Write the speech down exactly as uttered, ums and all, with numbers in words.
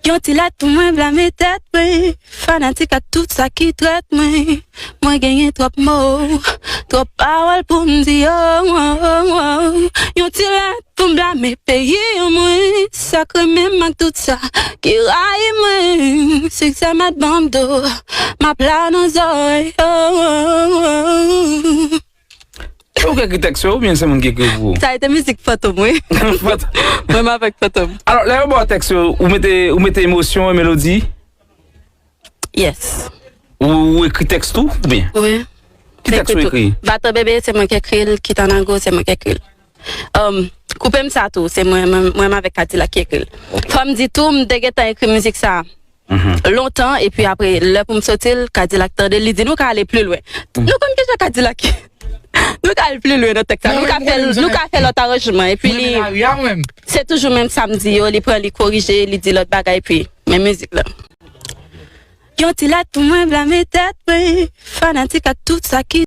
Yon ti lèt pou mwen blame tèt mwen, fanatik ak tout sa ki trèt mwen. Mwen genyen twòp mo, twòp pawòl pou m di yo. Yon ti lèt pou m blame peyi mwen, sa k renmen m ak tout sa ki rayi mwen. Siksè mèt ban m do, m ap la nan zòrèy yo. Ou ki ekri tèks yo oubyen se moun ki ekri pou ou? Sa a été mizik Fantom, wi. Mwen m avèk Fantom. Alò, lè yo ba w tèks yo, ou mete, ou mete emosyon e melodi? Yes. Ou, ou ekri tèks tou oubyen? Wi. Ki tèks ou ekri? Batan Bebe, se mwen ki ekri l. Kitanago, se mwen ki ekri l. Um, Koupe m sa tou, se mwen, mwen, mwen avèk Kadilak ki ekri l. Fò m di tou, m te gentan ekri mizik sa lontan, epi apre, lè pou m soti l, Kadilak tande l, li di, "Nou ka ale pli lwen." Nou konn kijan Kadilak ye. Nou ka al pli lwen nan tèks la. Nou ka fè, nou ka fè lòt aranjman. Epi li, se toujou menm sa m di yo, li pran, li korije, li di lòt bagay, epi men mizik la. Yon ti lèt pou mwen blame tèt mwen, fanatik ak tout sa ki